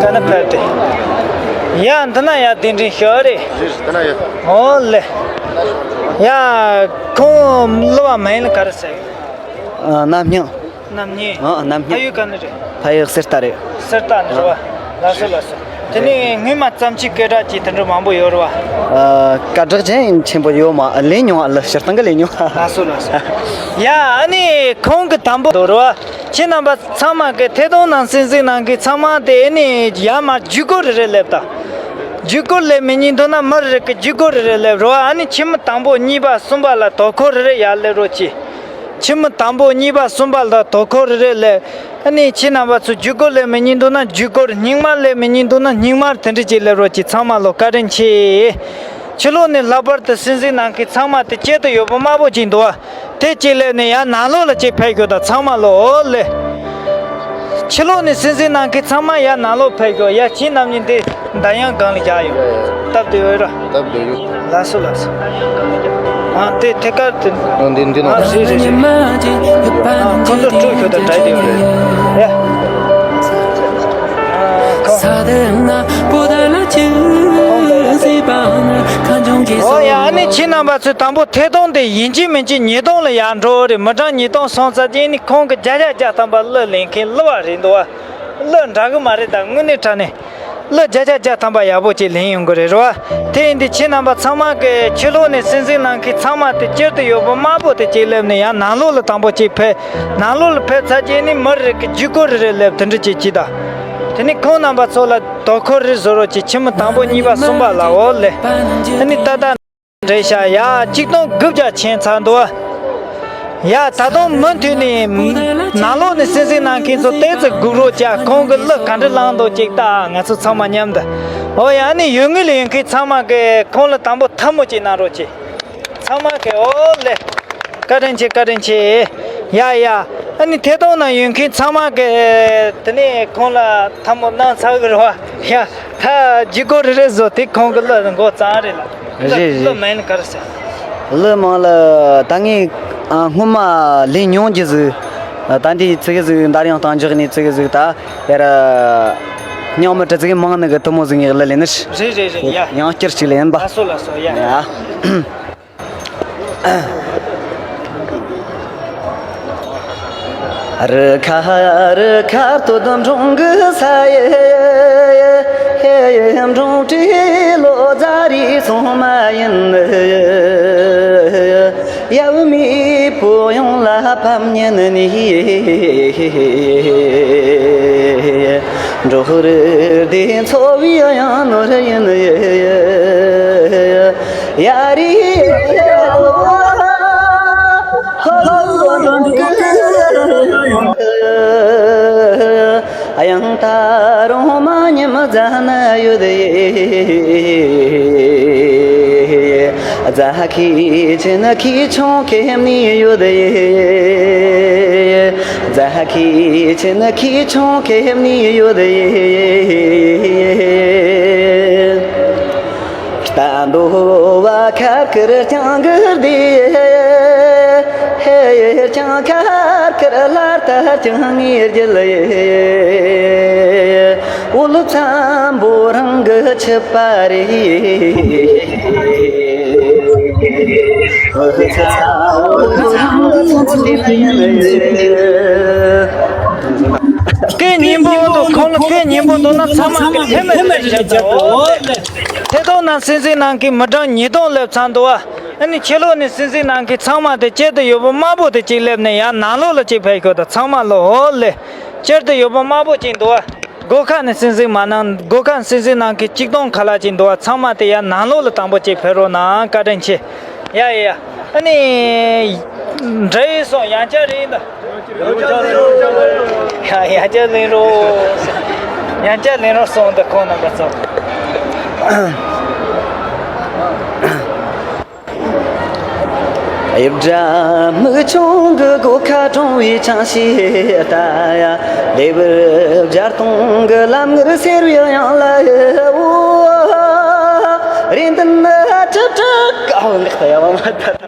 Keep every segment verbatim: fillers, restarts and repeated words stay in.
ད་ནི་ཕེབས་ཏེ། ཡ་འདི་ན་ཡ་གདན་འདྲེན་ཞུ་རེད། རེད་རེད། ད་ན་ཡ། ཨོ་ལེ། ཡ་ཁོང་གླུ་བ་མིང་ལ་ག་རེ་ཟེར། ཨ། རྣམ་སྙིང་། རྣམ་སྙིང་། ཨ། རྣམ་སྙིང་། ཕ་ཡུལ་ག་ནས་རེད། ཕ་ཡུལ་གསེར་རྟ་རེད། གསེར་རྟ་ནས་རེད་བ། ལགས་སོ་ལགས་སོ། དེ་ནས་སྔོན་མ་བརྩམས་ཆོས་སྐད་གྲགས་ཀྱི་དེ་འདྲ་མང་པོ་ཡོད་རེད་བ། ཨ། སྐད་གྲགས་ཅན་ཆེན་པོ་ཡོད་མ་ལས་མྱོང་བ། ལ་སྤྱིར་བཏང་གི་ལས་མྱོང་། ལགས་སོ་ལགས་སོ། ཡ་ཨ་ནི་ཁོང་གི་དང་པོ་དོ་རེད་བ། ཁྱེད་རྣམ་པ་ཚང་མ་གི་ཐད་གཏོང་ནང་གསན་གཟིགས་གནང་མཁན་ཚང་མ་དེ་ཨ་ནི་ཡར་མར་བརྒྱུད་སྐོར་རེ་རེ་སླེབས་དང་། བརྒྱུད་སྐོར་སླེབས་མི་ཉིན་དུ་ན་མི་རེ་གི་བརྒྱུད་སྐོར་རེ་རེ་སླེབས་རེད་བ། ཨ་ནི་ཁྱིམ་མི་དང་པོ་གཉིས་པ་གསུམ་པ་ལ་དོ་ཁུར་རེ་རེ་ཡར་སླེབས་རོགས་གྱིས། ཁྱིམ་མི་དང་པོ་གཉིས་པ་གསུམ་པ་ལ་དོ་ཁུར་རེ་རེ་སླེབས། ཨ་ནི་ཁྱེད་རྣམ་པ་ཚོ་བརྒྱུད་སྐོར་སླེབས་མི་ཉིན་དུ་ན་བརྒྱུད་སྐོར། སྙིང་མར་སླེབས་མི་ཉིན་དུ་ན་སྙིང་མར། དེ་འདྲ་ཅིག་སླེབས་རོགས་གྱིས། ཚང་མ་ལོ་བཀའ་དྲིན་ཆེ། ཕྱི་ལོགས་ནས་ལྷག་པར་དུ་གསན་གཟིགས་གནང་མཁན་ཚང་མ་དེ་དཀྱིལ་དུ་ཡོད་པ་དམར་པོ་ཅིག་འདུག་བ། དེ་གཅིག་སླེབས་ནས་ཡར་ནང་ལོགས་ལ་གཅིག་ཕེབས་ཤོག་དང་། ཚང་མ་ལོ། ཨོ་ལེ། ཕྱི་ལོགས་ནས་གསན་གཟིགས་གནང་མཁན་ཚང་མ་ཡར་ནང་ལོགས་ཕེབས་ཤོག། ཡ་ཁྱེད་རྣམ་གཉིས་འདི་མདའ་ཡང་སྒང་ལ་བཞག་ཡོད། སྟབས་བདེ་བོ་ར། སྟབས་བདེ་ཡོད། ལགས་སོ་ལགས་སོ། ཨ་དེ་ཐད་ཀར་དེ། ཨ་འདི་འདི་ནང་། ཨ་རེད་རེད་རེད། ཨ་ཁོང་ཚོ་དཀྲུག་ཤོག་དང་འདྲ་བདེ་བོ་རེད། ཡ། ཨ་ཁོང་། ཨོ་ཡ། ཨ་ནི་ཁྱེད་རྣམ་པ་ཚོས་དང་པོ་ཐད་གཏོང་དེ་ཡིན་གཅིག་མིན་གཅིག་ཉིས་སྟོང་ལ་ཡར་འགྲོ་རེད། མི་གྲངས་ཉིས་སྟོང་སོང་ཚར་རྗེས་ནི་ཁོང་གི་བརྒྱ་ཆ་བརྒྱ་ཐམ་པ་གླུ་ལེན་མཁན་གླུ་བ་རེད་འདུག་བ། གླུ་འདྲ་གི་མ་རེད་ད། དངོས་གནས་དྲང་གནས་གླུ་བརྒྱ་ཆ་བརྒྱ་ཐམ་པ་ཡག་པོ་ཅིག་ལེན་ཡོང་གི་རེད་རོ། དེ་ཡིན་དུས་ཁྱེད་རྣམ་པ་ཚང་མ་གི་ཕྱི་ལོགས་ནས་གསན་གཟིགས་གནང་མཁན་ཚང་མ་དེ་དཀྱིལ་དུ་ཡོད་པ་དམར་པོ་དེ་གཅིག་སླེབས་ནས་ཡར་ནང་ལོགས་ལ་དང་པོ་གཅིག་ཕེབས། ནང་ལོགས་ལ་ཕེབས་ཚར་རྗེས་ནི་མི་རེ་གི་བརྒྱུད་སྐོར་རེ་རེ་སླེབས། དེ་འདྲ་ཅིག་གྱིས་དང་། དེ་ནི་ཁོང་རྣམ་པ་ཚོ་ལ་དོ་ཁུར་རེ་བཟོ་རོགས་གྱིས། ཁྱིམ་མི་དང་པོ་གཉིས་པ་གསུམ་པ་ལ། འོ་ལེ། ཨ་ནི་ད་ལྟ་འདྲེ་ཤ་ཡ་གཅིག་སྟོང་དགུ་བརྒྱ་ཕྱིན་ཚར་འདུག་ཡ། ད་དུང་མུ་མཐུད་ནས་ནང་ལོགས་ནས་གསན་གཟིགས་གནང་མཁན་ཚོ་ཏོག་ཙམ་སྒུག་རོགས་བྱ། ཁོང་གི་གླུ་ག་འདྲ་བླངས་འདུག་ཅིག་ལྟ། ང་ཚོ་ཚང་མ་མཉམ་དུ། འོ་ཡ། ཨ་ནི་ཡུལ་དངོས་ལ་ཡོད་མཁན་ཚང་མ་གིས་ཁོང་ལ་དང་པོ་ཐལ་མོ་ཅིག་གནང་རོགས་གྱིས། ཚང་མ་གིས། ཨོ་ལེ། བཀའ་དྲིན་ཆེ། བཀའ་དྲིན་ཆེ། ཡ་ཡ། ཨ་ནི་ཐད་གཏོང་ནང་ཡོད་མཁན་ཚང་མ་གིས་དེ་ནས་ཁོང་ལ་ཐལ་མོ་གནང་ཚར་གི་རེད་བ། ཡ། ད་བརྒྱུད་སྐོར་རེ་རེ་བཟོ་དེ། ཁོང་གི་གླུ་འགོ་བརྩམས་རེད་ལ། རེད་རེད། གླུ་མིང་ལ་ག་རེ་ཟེར། གླུ་མིང་ལ་ད་ངས་ཨ་སྔོན་མ་ལེན་མྱོང་གི་ཟིག་ད་འདི་ཙི་གེ་ཟིག་འདར་ཡང་བཏང་འཇོག་ནས་ཙི་གེ་ཟིག་ད་ཡར་སྙིང་མི་དྲི་ཙི་གེ་མང་ནི་གི་དེ་མོ་ཟིག་ངས་གླུ་ལེན་ནི། རེད་རེད་རེད། ཡ། ཡང་བསྐྱར་ཅིག་ལེན་པ། ལགས་སོ་ལགས་སོ། ཡ། ཡ། རི་ཁ་རི་ཁ་སྟོད་འབྲོང་གི་ས་ཡི། འབྲོང་བྲེ་ལོ་ཙཱ་རི་སོང་མ་ཡིན། ཡབ་མེས་པོ་ཡོངས་ལ་ཕམ་ཉེན་ནི། འབྲོག་རི་སྡེ་ཚོ་བའི་གཡང་ནོར་ཡིན། ཡ་རི་ཧོ་ལོ་ལོ་གཡང་ད་རུང་མ་ཉི་མ་རྫ་ན་ཡོད། རྫ་ཁའི་ཆེན་ཁའི་ཆུང་ཁེམ་ནི་ཡོད། རྫ་ཁའི་ཆེན་ཁའི་ཆུང་ཁེམ་ནི་ཡོད། རྟ་འདོ་བ་ཁར་ཁར་རྐྱང་གིར་དེ། རྐྱང་ཁར་ཁར་ལར་ད་རྐྱང་ངེར་རྒྱལ། འོལ་འཚམ་པོ་རང་གི་ཆུ་པ་རེད། སྐད་སྙན་པོ་འདུག་ཁོང་ལ་སྐད་སྙན་པོ་འདུག་ན་ཚང་མ་གི་ཐེ་མེད་རེ་རེ་བྱེད་དང་། ཐད་གཏོང་ནང་གསན་གཟིགས་གནང་མཁན་མི་གྲངས་ཉིས་སྟོང་སླེབས་ཚར་འདུག་བ། ཨ་ནི་ཕྱི་ལོགས་ནས་གསན་གཟིགས་གནང་མཁན་ཚང་མ་དེ་དཀྱིལ་དུ་ཡོད་པ་དམར་པོ་དེ་གཅིག་སླེབས་ནས་ཡར་ནང་ལོགས་ལ་གཅིག་ཕེབས་ཤོག་དང་། ཚང་མ་ལོ། འོ་ལེ། དཀྱིལ་དུ་ཡོད་པ་དམར་པོ་གཅིག་འདུག་བ། སྒོ་ཁ་ནས་གསན་གཟིགས་མ་གནང་། སྒོ་ཁ་ནས་གསན་གཟིགས་གནང་མཁན་གཅིག་སྟོང་ཁ་ལག་ཅིག་འདུག་བ། ཚང་མ་དེ་ཡར་ནང་ལོགས་ལ་དང་པོ་གཅིག་ཕེབས་རོགས་གནང་། བཀའ་དྲིན་ཆེ། ཡ་ཡ་ཡ། ཨ་ནི། འདྲ་ཡིན་སོང་། ཡང་བསྐྱར་རེད་ད། ཡ་ཡང་བསྐྱར་ལེན་རོགས། ཡང་བསྐྱར་ལེན་རོགས་སོང་། འདི་ཁོང་རྣམ་པ་ཚོ། དབྱིབས་འདྲ་མིག་ཆུང་གི་སྒོ་ཁ་གྲོང་བའི་ཆང་ཤས་ལྟ་ཡ། ལེ་བར་སྦྱར་གཏོང་གི་ལམ་ངར་སེར་བའི་གཡང་ལ་འོ། རེ་འདུན་ནི་ཁྲི་ཁྲི་ཀའོ་ངག་ ཡ་མ་མ་ད་ད།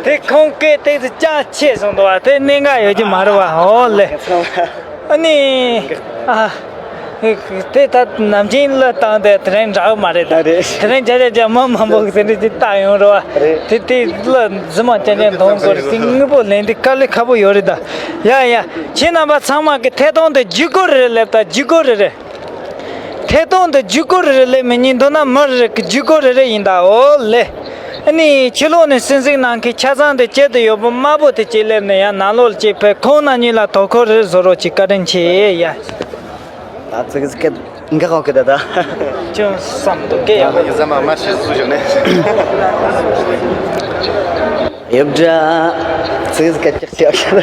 དེ་ཁོང་སྐད་ཏོག་ཙམ་ཅག་ཆེ་སོང་འདུག་བ། དེ་གནད་འགག་ཡོད་ཀྱི་མ་རེད་བ། ཨོ་ལེ། ཨ་ནི། ཨ། དེ་ད་ནམ་རྒྱུན་གླུ་བཏང་དེ་དེ་རིང་འདྲ་བོ་མ་རེད་ད། རེད། དེ་རིང་བརྒྱ་ཆ་བརྒྱ་མི་མང་པོ་གི་དེ་འདྲ་ཅིག་བཏང་ཡོང་རེད་བ། རེད། དེ་དེ་གླུ་རྫུན་མ་ཅན་ཅན་གཏོང་དགོས་རེད། དེ་དངོས་པོ་ལེན་དེ་དཀའ་ལས་ཁག་པོ་ཡོད་རེད་ད། ཡ་ཡ། ཁྱེད་རྣམ་པ་ཚང་མ་གི་ཐད་གཏོང་དེ་བརྒྱུད་སྐུར་རེ་རེ་སླེབས་ད། བརྒྱུད་སྐུར་རེ་རེ། ཐད་གཏོང་དུ་བརྒྱུད་སྐུར་རེ་རེ་སླེབས་མི་ཉན་འདུག་ན། མི་རེ་རེ་གི་བརྒྱུད་སྐུར་རེ་རེ་ཡིན་ད། ཨོ་ལེ། ཨ་ནི་ཕྱི་ལོགས་ནས་གསན་གཟིགས་གནང་མཁན་ཆ་ཚང་དེ་དཀྱིལ་དུ་ཡོད་པོ་དམར་པོ་དེ་གཅིག་སླེབས་ནས་ཡང་ནང་ལོགས་ལ་གཅིག་ཕེབས། ཁོང་རྣམ་གཉིས་ལ་དོ་ཁུར་རེ་བཟོ་རོགས་གྱིས། བཀའ་དྲིན་ཆེ་ཡ། ད་ཙི་གི་ཙི་གི་འགག་འོག་གི་ད་ད། ཅུང་བསམ་འདུག་སྐད་ཡག་པོ། ཡ་མ་མ་ཤེས་སུ་བྱུང་ནས། ཡབ་དྲ་ཙིག་ཙིག་ཀ་ཅག་ཅག་ཤ་ན།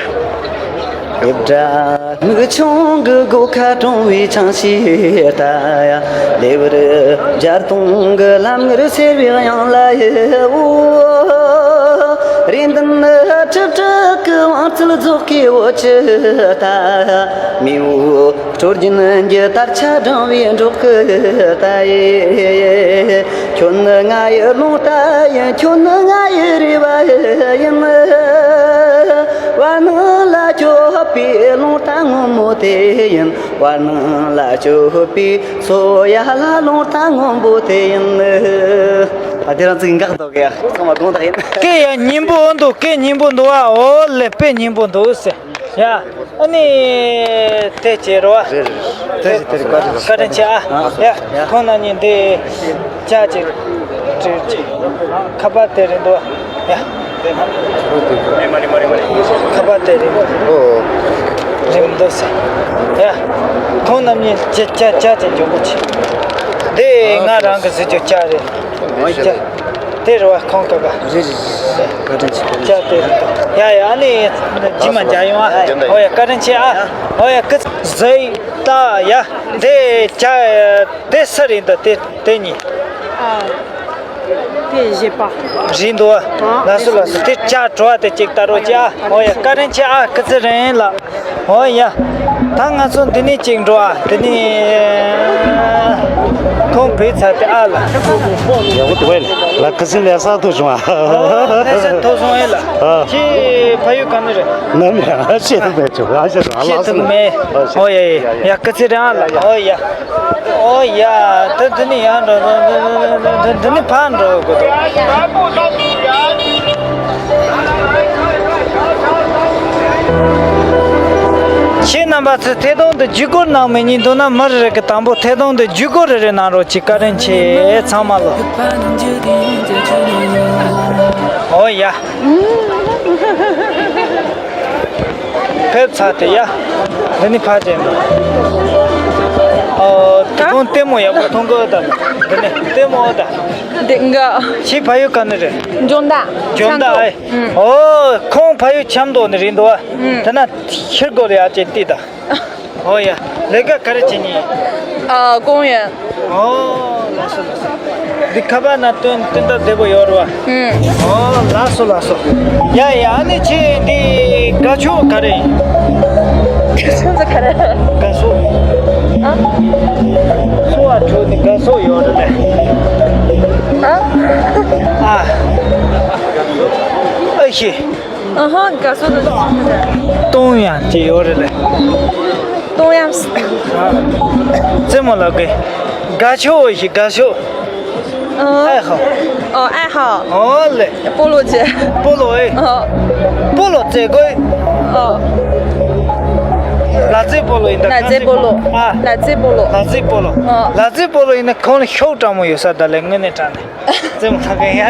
ཡབ་དྲ་མིག་ཆུང་གི་སྒོ་ཁ་དྲོང་བའི་ཆང་ཤེས་ལྟ་ཡ། ལེ་བར་སྦྱར་དུང་གི་ལམ་ངར་སེར་བའི་དབྱངས་ལ་ཡི་འོ། རེ་འདུན་ཁྲི་ཕྲུག་གི་དབང་ཚད་རྫོགས་ཀྱི་འོ་ཅི་ལྟ་ཡ། མི་འོ། སྲོལ་རྒྱུན་གྱི་དར་ཆ་བསྒྲེངས་པའི་འབྲོག་གི་ལྟ་ཡི། ཁྱོད་ནི་ང་ཡི་རླུང་རྟ་ཡིན། ཁྱོད་ནི་ང་ཡི་རེ་བ་ཡིན། བར་སྣང་ལ་སྐྱོབ་པའི་རླུང་རྟ་སྔོན་མོ་དེ་ཡིན། བར་སྣང་ལ་སྐྱོབ་པའི་སོ་ཡ་ལ་རླུང་རྟ་སྔོན་པོ་དེ་ཡིན། ཨ། དེ་རང་ཚིག་འགག་འདུག་གི། ཚང་མ་དགོངས་དག་ཡིན། སྐད་ཡང་སྙན་པོ་འདུག་སྐད་སྙན་པོ་འདུག་ཨ། ཨོ་ལེ། དཔེ་སྙན་པོ་འདུག་ཟེར་ཡ། ཨ་ནི་དེ་བྱེད་རོགས། རེད་རེད། དེ་བྱེད་དེ་རེད། བཀའ་དྲིན་ཆེ། བཀའ་དྲིན་ཆེ་ཨ། ཡ། ཁོང་རྣམ་གཉིས་འདི་ཅག་ཅིག་སྤྲད་ཅིག་ཁ་པར་དེ་རེད་འདུག་ཡ། ཁ་པར་དེ་རེད། ཨོ། རེད་མི་འདུག་ཟེར་ཡ། ཁོང་རྣམ་གཉིས་ཅག་ཅག་ཅག་ཅིག་འཇོན་པོ་ཆེ། འདི་ང་རང་གི་ཟེར་རྒྱུ་ཅག་རེད། ཨོ་ཡ། དེ་རེད་བ། ཁོང་ཀ་ཀ། རེད་རེད་རེད། བཀའ་དྲིན་ཆེ། ཅག་དེ་རེད། ཡ་ཡ། ཨ་ནི་རྗེས་མ་མཇལ་ཡོང་ཨ། ཨོ་ཡ། བཀའ་དྲིན་ཆེ་ཨ། ཨོ་ཡ། ཀི་ཟེ་ད་ཡ། དེ་ཅག་དེ་སུ་རེད་འདུག་དེ་དེ་གཉིས། ཨ། དེ་བཞི་པ། རེད་འདུག་ཨ། ལགས་སོ་ལགས་སོ། དེ་ཅག་བྲོ་བ་དེ་གཅིག་ལྟ་རོགས་གྱིས་ཨ། ཨོ་ཡ། བཀའ་དྲིན་ཆེ་ཨ། ཀི་ཙི་རིན་ལགས། ཨོ་ཡ། ད་ང་ཚོ་འདི་ནས་གཅིག་འགྲོ་ཨ། འདི་ནས་ཁོང་བུད་ཚར་ཏེ་ཨ་ལ། ཡག་པོ་འདུག་བས། ལ་ཀི་ཙི་ལས་ས་ཐུག་བྱུང་ཨ། ལས་ས་ཐུག་སོང་ཨེ་ལ། ཨ། ཁྱེད་ཕ་ཡུལ་ག་ནས་རེད། ནམ་ཡང་ཤེས་ཐུབ་མེད་བྱུང་། ཨ། ཤེས་ཐུབ་མེད། ཨོ་ཡ་ཡ་ཡ། ཀི་ཙི་རིན་ཨ་ལ། ཨོ་ཡ། ཨོ་ཡ། ད་འདི་ནས་ཡར་འགྲོ། འདི་ནས་ཕར་འགྲོ་དགོས་འདུག་ཁྱེད་རྣམ་པ་ཚོས་ཐད་གཏོང་དུ་བརྒྱུད་སྐུར་གནང་མི་ཉན་འདུག་ན། མི་རེ་རེ་གི་དང་པོ་ཐད་གཏོང་དུ་བརྒྱུད་སྐུར་རེ་རེ་གནང་རོགས་གྱིས། བཀའ་དྲིན་ཆེ་ཚང་མ་ལ། ཨོ་ཡ། ཕེབས་ཚར་ཏེ་ཡ། འདི་ནི་ཕ་ཅན་དང་། ཨོ། དེ་གོང་ལྟད་མོ་ཡག་པོ་མཐོང་གི་ད། འདི་ནི་ལྟད་མོ་ད། འདི་འགའ། ཁྱེད་ཕ་ཡུལ་ག་ནས་རེད། འཇོ་མདའ། འཇོ་མདའ་ཨེ། ཨོ། ཁོང་ཕ་ཡུལ་ཆབ་མདོ་ནས་རེད་འདུག་བ། དེ་ན་ཤེལ་སྒོ་ལ་ཡར་ཅིག་བལྟས་ད། ཨོ་ཡ། ལས་ཀ་ག་རེ་བྱེད་ཉིན། ཨ། ཀོང་ཡོན། ཨོ། ལགས་སོ་ལགས་སོ། འདི་ཁ་པར་ནང་སྟོན་སྟོན་སྟབས་བདེ་པོ་ཡོད་རེད་བ། ཨུམ། ཨོ། ལགས་སོ་ལགས་སོ། ཡ་ཡ། ཨ་ནི་ཁྱེད་འདི་དགའ་ཕྱོགས་ག་རེ་ཡིན། དགའ་ཕྱོགས་ག་རེ། དགའ་ཕྱོགས། ཨ། འཚོ་བ་ཁྲོད་ནས་དགའ་ཕྱོགས་ཡོད་རེད་ལ། ཨ། ཨ། ཨ་ཤེས། ཨ་ཧ། དགའ་ཕྱོགས་དང་། གཏོང་ཡང་ཅི་ཡོད་རེད་ལེ། གཏོང་ཡང་། རྩེད་མོ་ལ་དགའ། དགའ་ཕྱོགས་ཤིག་དགའ་ཕྱོགས། ཨ། ཨེ་ཧ། ཨོ་ཨེ་ཧ། ཨོ་ལེ། སྤོ་ལོ་བྱེད། སྤོ་ལོ་ཨེ། ཨོ། སྤོ་ལོ་རྩེད་དགོས། ཨོ། ལག་རྩེད་སྤོ་ལོ་ཡིན་ད། ལག་རྩེད་སྤོ་ལོ། ཨ། ལག་རྩེད་སྤོ་ལོ། ལག་རྩེད་སྤོ་ལོ། ཨོ། ལག་རྩེད་སྤོ་ལོ་ཡིན་ན་ཁོང་ལ་ཤུགས་དྲག་མོ་ཡོད་ས་ད་ལེ། དངོས་གནས་དྲང་གནས། རྩེད་མོ་ལ་དགའ། ཡ་ཡ་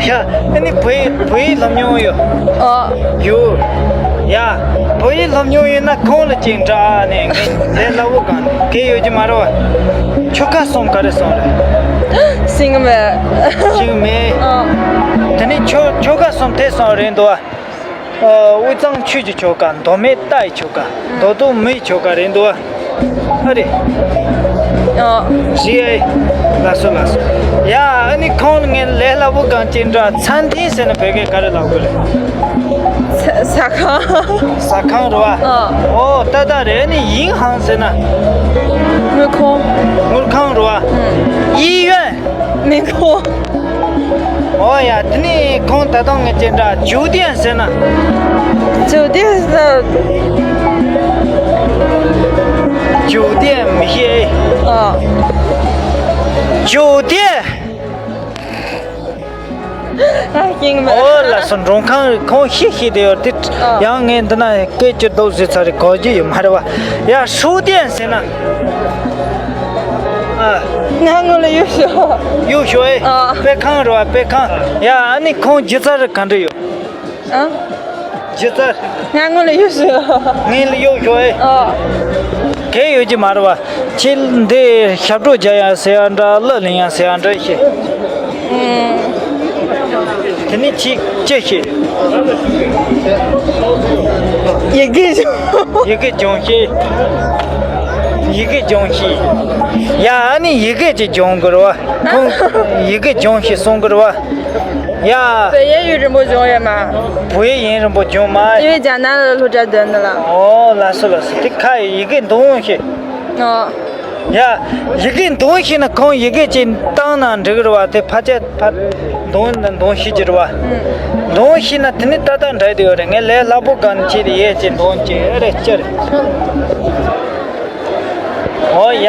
ཡ། ཨ་ནི་བོད་ཡིག་བོད་ཡིག་སློབ་མྱོང་ཡོད། ཨོ། ཡོད། ཡ། བོད་ཡིག་སློབ་མྱོང་ཡོད་ན་ཁོང་ལ་ཅིག་འདྲ་ཨ་ནི་ངས་ལས་སླ་བོ་གང་གལ་ཡོད་ཀྱི་མ་རེད་བ། ཆོལ་ཁ་གསུམ་ག་རེ་གསུམ་རེད། ཤེས་ཀྱི་མེད། ཤེས་ཀྱི་མེད། ཨོ། དེ་ནི་ཆོལ་ཆོལ་ཁ་གསུམ་དེ་གསུམ་རེད་འདུག་བ། ཨ། དབུས་གཙང་ཆོས་ཀྱི་ཆོལ་ཁ། མདོ་སྨད་རྟ་ཡི་ཆོལ་ཁ། མདོ་སྟོད་མི་ཡི་ཆོལ་ཁ་རེད་འདུག་བ། ཨ་རེད། ཨ། རེད་ཨེ། ལགས་སོ་ལགས་སོ། ཡ། ཨ་ནི་ཁོང་ལ་ངས་ལས་སླ་པོ་གང་ཅི་འདྲ། ཚན་ཐིན་ཟེར་ན་བོད་སྐད་ག་རེ་ལབ་དགོས་རེད། ཟ་ཟ་ཁང་། ཟ་ཁང་རེད་བ། ཨ། ཨོ་ཏག་ཏག་རེད། ཨ་ནི་银行ཟེར་ན། དངུལ་ཁང་། དངུལ་ཁང་རེད་བ། ཨུམ། 医院། སྨན་ཁང་། ཨོ་ཡ། དེ་ནས་ཁོང་ད་དུང་ངས་ཅི་འདྲ་ཇོ་ཏན་ཟེར་ན། ཇོ་ཏན་ཟེར། ཇོ་ཏན་མི་ཤེས། ཨ། ཇོ་ཏན། ཨ། ཤེས་མེད། ཨོ་ལགས་སོ། མགྲོན་ཁང་ཁོང་ཤེས་ཤེས་དེ་ཡོད་དེ། ཨ། ཡང་ངས་འདི་ན་སྐད་ཅིག་རྡོག་བཟོས་ཚར་རེད། གོ་རྒྱུ་ཡོད་མ་རེད་བ། ཡ། ཧྲུའུ་ཏན་ཟེར་ན། ཨ། ང་སྔོན་ལ་གཡུག་ཞོག་གཡུག་ཞོག་ཨེ། ཨ། དཔེ་ཁང་རེད་བ། དཔེ་ཁང་། ཡ། ཨ་ནི་ཁོང་སྒྱུ་རྩལ་ག་འདྲ་ཡོད། ཨ། སྒྱུ་རྩལ། ང་སྔོན་ལ་གཡུག་ཞོག་ངས་ལ་གཡུག་ཞོག་ཨེ། ཨ། གལ་ཡོད་ཀྱི་མ་རེད་བ། ཁྱེད་འདི་ཞབས་བྲོ་རྒྱག་ཡ་ཟེར་ཡ་འདྲ། གླུ་ལེན་ཡ་ཟེར་ཡ་འདྲ་ཤེས། ཨུམ། དེ་ནས་ཅི་ཅི་ཤེས། ཡི་གེ་སྦྱོང་། ཡི་གེ་སྦྱོང་ཤེས། ཡི་གེ་སྦྱོང་ཤེས། ཡ། ཨ་ནི་ཡི་གེ་ཅིག་སྦྱོང་དགོས་རེད་བ། ཁོང་ཡི་གེ་སྦྱོང་ཤེས་གསུང་གི་རེད་བ། ཡ། བོད་ཡིག་ཡུན་རིང་པོ་སྦྱོང་ཡོད་མ། བོད་ཡིག་ཡུན་རིང་པོ་སྦྱོང་མ། དེ་བས་རྒྱ་ནག་ལ་སློབ་གྲྭ་བསྡད་ནི་ལ། ཨོ་ལགས་སོ་ལགས་སོ། དེ་ཁ་ཡི་གེ་འདོན་ཤེས། ཨོ། ཡ། ཡི་གེ་འདོན་ཤེས་ན་ཁོང་ཡི་གེ་ཅིག་བཏང་ན་འགྲིག་གི་རེད་བ། དེ་ཕལ་ཆེར་ཕར་འདོན་ན་འདོན་ཤེས་ཀྱི་རེད་བ། ཨུམ། འདོན་ཤེས་ན་དེ་ནི་ཏག་ཏག་འགྲིག་བསྡད་ཡོད་རེད། ངས་ལས་སླ་པོ་གང་བྱས་ཏེ་ཡས་ཅིག་འདོན་ཅིག་ཨེ་རེད་ཅི་རེད། ཨོ་ཡ།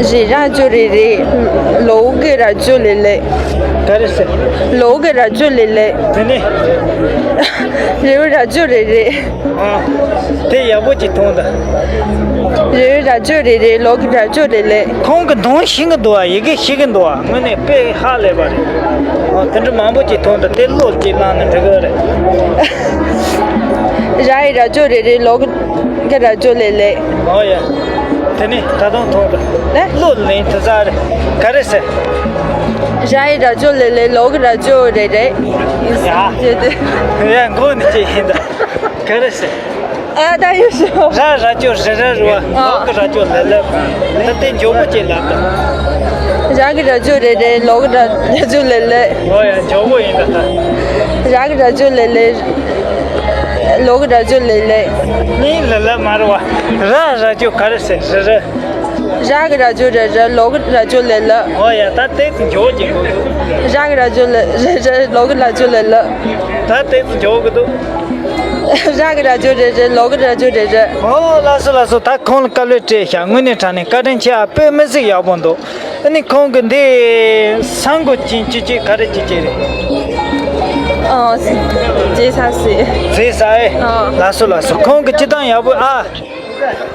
རེ་ར་ཇོ་རེ་རེ། ལོ་གི་ར་ཇོ་ལེ་ལེ། ག་རེ་ཟེར། ལོ་གི་ར་ཇོ་ལེ་ལེ། དེ་ནས། རེ་ར་ཇོ་རེ་རེ། ཨ། དེ་ཡག་པོ་ཅིག་མཐོང་ད། རེ་ར་ཇོ་རེ་རེ། ལོ་གི་ར་ཇོ་ལེ་ལེ། ཁོང་གི་འདོན་ཤེས་ཀྱི་འདུག་བ། ཡི་གེ་ཤེས་ཀྱི་འདུག་བ། དངོས་གནས་དཔེ་ཧ་ལས་པ་རེད། ཨ། དེ་འདྲ་མང་པོ་ཅིག་མཐོང་ད། དེ་བློ་ཅིག་བླངས་ན་འགྲིག་གི་རེད། ར་ཡི་ར་ཇོ་རེ་རེ། ལོ་གི་གི་ར་ཇོ་ལེ་ལེ། ཨོ་ཡ། དེ་ནི་ད་དུང་མཐོང་ད། ལེ། བློ་ལེན་དེ་ཟ་རེད། ག་རེ་ཟེར། ར་ཡི་ར་ཇོ་ལེ་ལེ། ལོ་གི་ར་ཇོ་རེ་རེ། ཡ། དེ་དེ། ཡ། མགོ་ནི་ཅི་ཡིན་ད། ག་རེ་ཟེར། ཨ། ད་ཡོད་ཤོག་ར་ར་ཅོ་རེ་རེ་རུ་བ། ཨ། ལོ་གི་ར་ཅོ་ལེ་ལེ། ད་དེ་མགྱོགས་པོ་ཅིག་ལབ་ད། ར་གི་ར་ཅོ་རེ་རེ། ལོ་གི་ར་ཅོ་ལེ་ལེ། ཨོ་ཡ། མགྱོགས་པོ་ཡིན་ད་ད། ར་གི་ར་ཅོ་ལེ་ལེ། ལོ་གི་ར་ཅོ་ལེ་ལེ། ནི་ལེ་ལེ་མ་རུ་བ། ར་ར་ཅོ་ག་རེ་ཟེར། རེ་རེ། ར་གི་ར་ཅོ་རེ་རེ། ལོ་གི་ར་ཅོ་ལེ་ལེ། ཨོ་ཡ། ད་དེ་མགྱོགས་ཀྱི་འདུག་ར་གི་ར་ཅོ་ལེ་རེ་རེ། ལོ་གི་ར་ཅོ་ལེ་ལེ། ད་དེ་མགྱོགས་ཀྱི་འདུག་ར་གི་ར་ཅོ་རེ་རེ། ལོ་གི་ར་ཅོ་རེ་རེ། ཨོ་ལགས་སོ་ལགས་སོ། ད་ཁོང་ལ་དཀའ་ལས་སྤྲད་ཤག་དངོས་གནས་དྲང་གནས་བཀའ་དྲིན་ཆེ་ཨ། དཔེ་མི་སྲིད་ཡག་པོ་འདུག་ཨ་ནི་ཁོང་གི་འདི་སང་གོ་ཅིན་ཅི་ཅི་ག་རེ་ཅི་ཅི་རེད། ཨོ། རྫས་ས་སི། རྫས་ས་ཨེ། ཨོ། ལགས་སོ་ལགས་སོ། ཁོང་གི་སྤྱི་བཏང་ཡག་པོ་ཨ།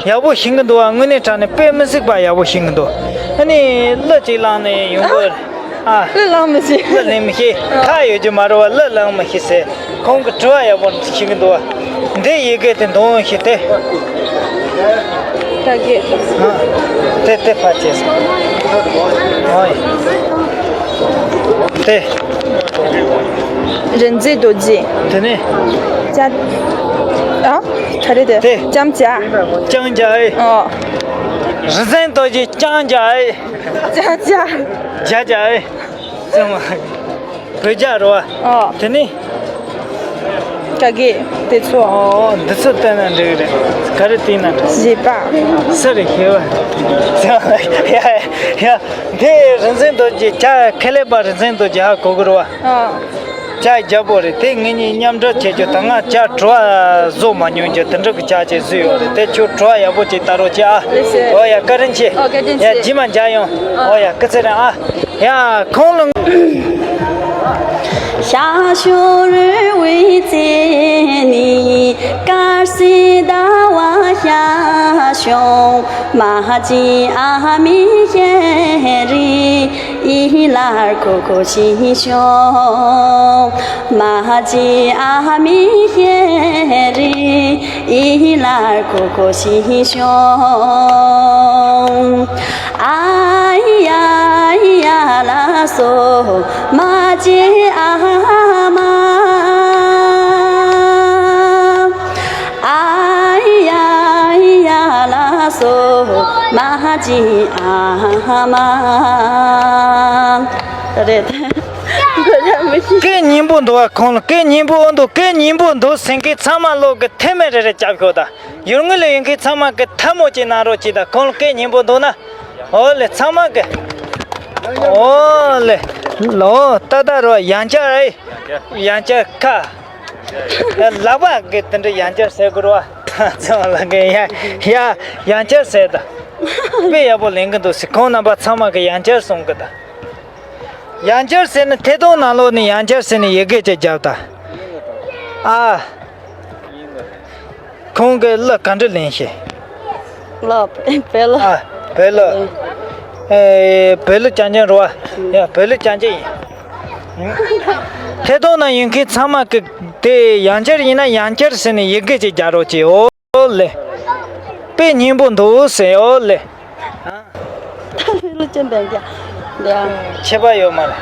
ཡག་པོ་ཤེས་ཀྱི་འདུག་ཨ། དངོས་གནས་དྲང་གནས་དཔེ་མི་སྲིད་པ་ཡག་པོ་ཤེས་ཀྱི་འདུག་ཨ་ནི་གླུ་ཅིག་བླངས་ནས་ཡོང་དགོས་རེད་ཨ། གླུ་བླངས་མི་ཤེས། གླུ་ལེན་མི་ཤེས། ཨ། ཁ་ཡོད་རྒྱུ་མ་རེད་བ། གླུ་བླངས་མི་ཤེས་ཟེར། ཁོང་གི་དྲི་བ་ཡག་པོ་ཤེས་ཀྱི་འདུག་བ། འདི་ཡི་གེ་དེ་འདོན་ཤེས་ཏེ། ད་གི། ཨ། དེ་དེ་ཕར་བྱས་སོང་། ཨོ་ཡ། དེ། རིག་འཛིན་རྡོ་རྗེ། དེ་ནས། ཅ། ཨ། ག་རེ་དེ། དེ། ལྕང་སྐྱ། ལྕང་སྐྱ་ཨེ། ཨོ། རིག་འཛིན་རྡོ་རྗེ་ལྕང་སྐྱ་ཨེ། ལྕང་སྐྱ། ལྕང་སྐྱ་ཨེ། ཙམ་མ། བོད་རྒྱ་རོ། ཨོ། དེ་ནི། ག་གི་དེ་ཚོ། ཨོ། འདི་ཚོ་བལྟས་ན་འགྲིག་རེད། ག་རེ་བལྟས་ན་འགྲིག་བཞི་པ། སུ་རེད་ཤེས་པ། ཡ་ཡ། འདི་རིག་འཛིན་རྡོ་རྗེ་ཇ་ཁེ་ལས་པ་རིག་འཛིན་རྡོ་རྗེ་ཧ་གོ་གི་རེད་བ། ཨོ། ཇ་རྒྱལ་པོ་རེད། དེ་ངེད་གཉིས་མཉམ་འབྲེལ་བྱེད་རྒྱུ་ད་སྔ་ཇ་བྲོ་བ་བཟོ་མ་མྱོང་རྒྱུ་དེ་འདྲ་གི་ཇ་ཅིག་བཟོས་ཡོད་རེད། དེ་ཁྱོད་བྲོ་བ་ཡག་པོ་ཅིག་བཏང་རོགས་བྱེད་ཨ། ཨོ་ཡ། བཀའ་དྲིན་ཆེ། ཨོ། བཀའ་དྲིན་ཡ། ཆེ། རྗེས་མ་མཇལ་ཡོང་། ཨོ། ཨོ་ཡ། སྐུ་ཚེ་རིང་ཨ། ཡ། ཁོང་ལ། རེད། སྐད་སྙན་པོ་འདུག་བ། ཁོང་ལ་སྐད་སྙན་པོ་འདུག་སྐད་སྙན་པོ་འདུག་ཟེར་མཁན་ཚང་མ་ལོག་གི་ཐལ་མོ་རེ་རེ་རྒྱབ་ཤོག་དང་། ཡུལ་དངོས་ལ་ཡོད་མཁན་ཚང་མ་གི་ཐལ་མོ་ཅིག་གནང་རོགས་གྱིས་དང་། ཁོང་ལ་སྐད་སྙན་པོ་འདུག་ན། འོ་ལེ། ཚང་མ་གི། ཨོ་ལེ། ལོ་ཏག་ཏག་རོ། ཡང་བསྐྱར་ཨེ། ཡང་བསྐྱར་ཁ། ལག་པ་གི་དེ་འདྲ་ཡང་བསྐྱར་ཟེར་དགོས་རོ། ཚང་མ་ལ་གི་ཡ་ཡ་ཡང་བསྐྱར་ཟེར་ད། དཔེ་ཡག་པོ་ལེན་གི་འདུག་ཟེར། ཁོང་རྣམ་པ་ཚང་མ་གི་ཡང་བསྐྱར་གསུང་གི་ད། ཡང་བསྐྱར་ཟེར་ནི་ཐད་གཏོང་ནང་ལོགས་ནས་ཡང་བསྐྱར་ཟེར་ནི་ཡི་གེ་ཅིག་བརྒྱབ་ད། ཨ། ཁོང་གིས་གླུ་ག་འདྲ་ལེན་ཤེས། གླུ། བོད་གླུ། ཨ། བོད་གླུ། ཨེ། བོད་གླུ་རྐྱང་རྐྱང་རེད་བ། ཡ། བོད་གླུ་རྐྱང་རྐྱང་ཡིན། ཐད་གཏོང་ནང་ཡོད་མཁན་ཚང་མ་གི་དེ་ཡང་བསྐྱར་ཡིན་ན་ཡང་བསྐྱར་ཟེར་ནས་ཡི་གེ་ཅིག་རྒྱག་རོགས་གྱིས། ཨོ་ལེ། དཔེ་སྙན་པོ་འདུག་ཟེར། ཨོ་ལེ། ད་ལོ་ཅན་ལྡན་རྒྱ། ལྡན། ཁྱད་པར་ཡོད་མ་རེད།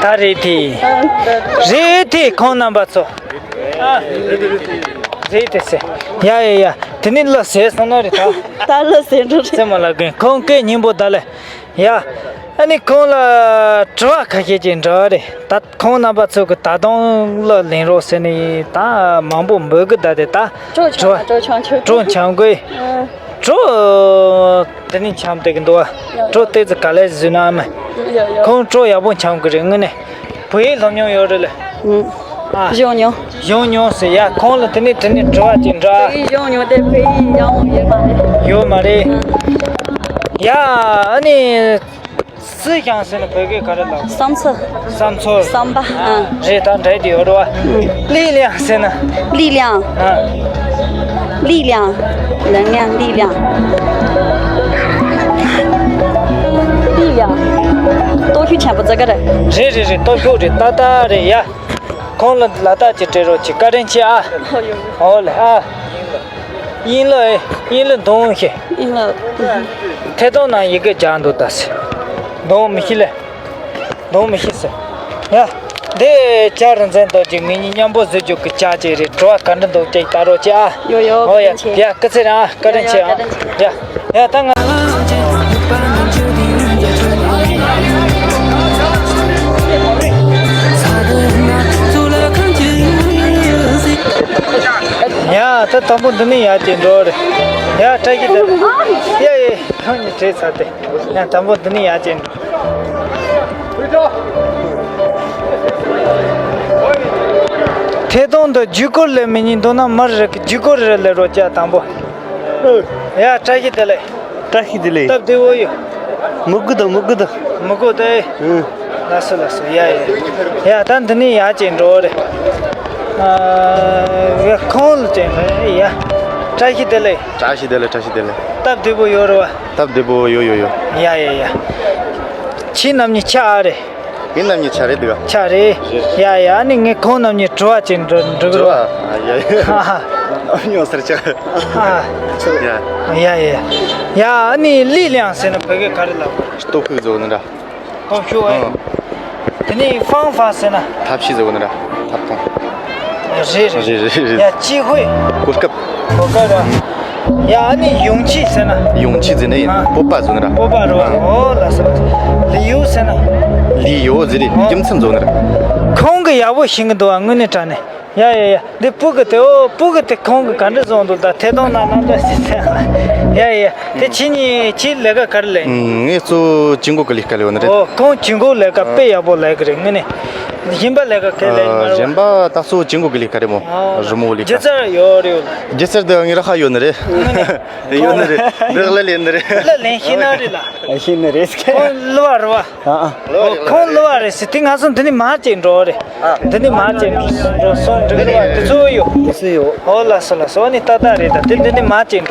ད་རེད་དེ། རེད་དེ། ཁོང་རྣམ་པ་ཚོ། ཨ། རེད་དེ་ཟེར། ཡ་ཡ་ཡ། དེ་ནི་གླུ་ཟེར་སོང་ན་རེད་ད། ད་གླུ་ཟེར་འགྲོ་རེད། ཚེ་མ་ལ་ཀུན། ཁོང་སྐད་སྙན་པོ་ད་ལེ། ཡ། ཨ་ནི་ཁོང་ལ་དྲི་བ་ཁ་ཤས་ཅིག་འདྲི་བ་རེད། ད་ཁོང་རྣམ་པ་ཚོ་གི་ད་དུང་གླུ་ལེན་རོགས་ཟེར་ནས་ད་མང་པོ་འབོད་གི་ད། དེ་ད་གྲོ་འཆམ། དྲི་བ། གྲོ་འཆམ་ཆོག་གྲོ་འཆམ་དགོས། ཨ། གྲོ། དེ་ནི་འཆམ་བསྡད་གི་འདུག་བ། ཡོ། གྲོ་ཏོག་ཙམ་ག་ལེར་བཟོས་ན་ཨ་མ། ཡོ་ཡོ། ཁོང་གྲོ་ཡག་པོ་འཆམ་གི་རེད། དངོས་གནས། བོད་ཡིག་སློབ་མྱོང་ཡོད་རེད་ལེ། ཨ། སྦྱོང་མྱོང་། སྦྱོང་མྱོང་ཟེར་ཡ། ཁོང་ལ་དེ་ནས་དེ་ནས་དྲི་བ་ཅིག་འདྲི། བོད་ཡིག་སྦྱོང་མྱོང་དེ་བོད་ཡིག་ཡག་པོ་ཡོད་མ་རེད། ཡོད་མ་རེད། ཨ། ཡ། ཨ་ནི། སི་ཞང་ཟེར་ན་བོད་སྐད་ག་རེ་ལབ། བསམ་ཚུལ། བསམ་ཚུལ། བསམ་པ། ཨ། རེད། ད་འདྲ་དེ་ཡོད་རེད་བ། 力量ཟེར་ན། 力量། ཨ། 力量། 能量，力量། 力量། སྟོབས་ཤུགས་ཆེན་པོ་ཟེར་གི་རེད། རེད་རེད་རེད། སྟོབས་ཤུགས་རེད། ཏག་ཏག་རེད་ཡ། ཁོང་ལ་ལ་དྭགས་ཀྱི་སྤྲད་རོགས་གྱིས། བཀའ་དྲིན་ཆེ་ཨ། ཨོ་ཡོ་ཡོ། ཨོ་ལེ་ཨ། དབྱིན་ལོ་ཨེ། དབྱིན་ལོ་འདོན་ཤེས། དབྱིན་ལོ། ཐད་གཏོང་ནང་ཡི་གེ་རྒྱག་འདུག་ད་ཟེར། འདོན་མི་ཤེས་ལེ། འདོན་མི་ཤེས་ཟེར། ཡ། འདི་ཇ་རིན་ཆེན་རྡོ་རྗེ་ངེད་གཉིས་མཉམ་པོ་བཟོས་རྒྱུ་གི་ཇ་ཅིག་རེད། དྲི་བ་ག་འདྲ་འདུག་ཅིག་ལྟ་རོགས་གྱིས་ཨ། ཡོ་ཡོ། ཨོ་ཡ། བཀའ་དྲིན་ཆེ། ཡ། སྐུ་ཚེ་རིང་ཨ། བཀའ་དྲིན་ཆེ་ཨ། ཡ་ཡ། བཀའ་དྲིན་ཆེ། ཡ། ཡ། ད་ང་། ཡ། ད་དང་པོ་འདི་ནས་ཡར་ཅིག་འགྲོ་རེད། ཡ། བཀྲ་ཤིས་བདེ་ལེགས། ཡ་ཡ། ཁྱོད་གཉིས་བྲོས་ཚར་ཏེ། ཡ། དང་པོ་འདི་ནས་ཡར་ཅིག་འགྲོ། ཐད་གཏོང་དུ་བརྒྱུད་སྐུར་ལེན་མི་ཉན་འདུག་ན་མར་རེ་བརྒྱུད་སྐུར་རེ་ལེན་རོགས་གྱིས་དང་པོ། ཡ། བཀྲ་ཤིས་བདེ་ལེགས། བཀྲ་ཤིས་བདེ་ལེགས། སྟབས་བདེ་བོ་ཡོད། མི་དགོས་དང་མི་དགོས་དང་། མི་དགོས་དེ། ཨང་། ལགས་སོ་ལགས་སོ། ཡ་ཡ། ཡ། ད་འདི་ནས་ཡར་ཅིག་འགྲོ་རེད། ཨ། ཡ། ཁོང་ལ་ཅིག་ཡ། བཀྲ་ཤིས་བདེ་ལེགས། བཀྲ་ཤིས་བདེ་ལེགས། བཀྲ་ཤིས་བདེ་ལེགས། སྟབས་བདེ་བོ་ཡོད་རེད་བ། སྟབས་བདེ་བོ་ཡོད་ཡོད་ཡོད། ཡ་ཡ་ཡ། ཁྱེད་རྣམ་གཉིས་ཆ་ཨ་རེད། ངེད་རྣམ་གཉིས་ཆ་རེད་འདུག་ག། ཆ་རེད། རེད། ཡ་ཡ། ཨ་ནི་ངས་ཁོང་རྣམ་གཉིས་དྲི་བ་ཅིག་འདྲི་འདྲི་གི་རེད། དྲི་བ། ཨ། ཡ་ཡ། ཧ་ཧ། ཨ། ཉོ་སར་ཆ། ཧ། ཡ། ཡ་ཡ་ཡ། ཡ། ཨ་ནི་力量ཟེར་ན་བོད་སྐད་ག་རེ་ལབ་དགོས། སྟོབས་ཤུགས་ཟེར་བ་ནི་འདྲ། སྟོབས་ཤུགས་ཨེ། ཨང་། དེ་ནས་方法ཟེར་ན། ཐབས་ཤེས་ཟེར་བ་ནི་འདྲ། ཐབས་དང་། རེད་རེད། རེད་རེད་རེད། ཡ། 机会། གོ་སྐབས། གོ་སྐབས་ར། ཡ། ཨ་ནི་勇气ཟེར་ན། 勇气ཟེར་ནི། ཨ། སྤོབས་པ་ཟེར་ནི་ར། སྤོབས་པ་ར། ཨ། ཨོ་ལགས་སོ་ལགས་སོ། 理由ཟེར་ན། 理由ཟེར་རེད། ཨོ། རྒྱུ་མཚན་ཟེར་ནི་ར། ཁོང་གིས་ཡག་པོ་ཤེས་གི་འདུག་བ། དངོས་གནས་དྲང་གནས། ཡ་ཡ་ཡ། འདི་སྤུ་གུ་དེ། ཨོ། སྤུ་གུ་དེ་ཁོང་གིས་ག་འདྲ་བཟོ་འདུག་ད་ཐད་གཏོང་ནང་རྣམ་གྲངས་ཤིག་བསྟན་ལ། ཡ་ཡ་ཡ། དེ་ཁྱེད་གཉིས་ཁྱེད་ལས་ཀ་ག་རེ་ལས། ངས་གཙོ་བོ་གྱི་འགོ་གི་ལས་ཀ་ལས་ཡོད་ནི་རེད། ཨོ། ཁོང་གྱི་འགོ་ལས་ཀ་དཔེ་ཡག་པོ་ལས་ཀྱི་རེད། དངོས་གནས། གཞན་པ་ལས་ཀ་ག་རེ་ལས་ཡོད་ནི་རེད། གཞན་པ་ད་གཙོ་བོ་གྱི་འགོ་གི་ལས་ཀ་རེད་མོ། ཨོ། རི་མོ་ལས་ཀ། སྒྱུ་རྩལ་ཡོད་རེད་ཡོད་ལ། སྒྱུ་རྩལ་དེ་ངས་ར་ཧ་ཡོད་ནི་རེད། དངོས་གནས། ཡོད་ནི་རེད། འདི་ལ་ལས་ནི་རེད། ལ་ལེན་ཤེས་ན་རེད་ལ། ཤེས་ནི་རེད། ཁོང་གླུ་བ་རེད་བ། ཨ་ཨ། ཨོ། ཁོང་གླུ་བ་རེད་ཟེར། དེ་ང་ཚོ་འདི་ནས་མར་ཅིག་འགྲོ་རེད། ཨ། འདི་ནས་མར་ཅིག་འགྲོ་སོང་འགྲིག་རེད་བ། དེ་ཚོ་ཡོད། དེ་ཚོ་ཡོད། ཨོ་ལགས་སོ་ལགས་སོ། ཨ་ནི་ཏག་ཏག་རེད། ད་དེ་འདི་ནས་མར་ཅིག་འགྲོ།